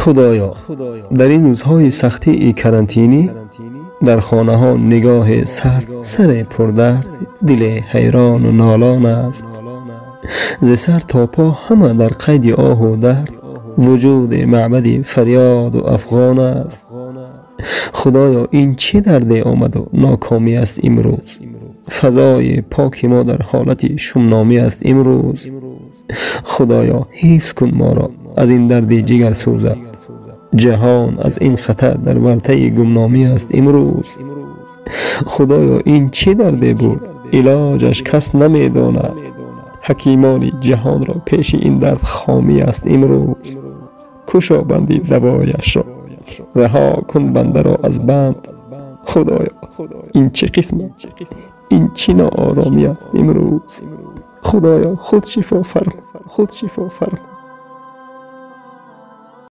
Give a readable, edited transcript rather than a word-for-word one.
Худоё, дар ин рӯзҳои сахтии карантинӣ дар хонаҳо нигоҳи сард, саре пурдард, диле ҳайрону нолон аст. Зи сар то по ҳама дар қайди оҳу дард, вуҷуди маъбади фарёду афғон аст. Худоё, ин чӣ дарде омаду нокомӣ аст имрӯз? Фазои поки мо дар ҳолати шумномӣ аст имрӯз. Худоё, ҳифз кун моро аз ин дарди ҷигарсӯзат. Ҷаҳон аз ин хатар дар вартаи гумномӣ аст имрӯз. Худоё, ин чӣ дарде буд, илоҷаш кас намедонад. Ҳакимони ҷаҳонро пеши ин дард хомӣ аст имрӯз. Кушо банди давояшро, раҳо кун бандаро аз банд. Худоё, ин чӣ қисмат, ин чӣ нооромӣ аст имрӯз? Худоё, худ шифо фармо, худ шифо фармо.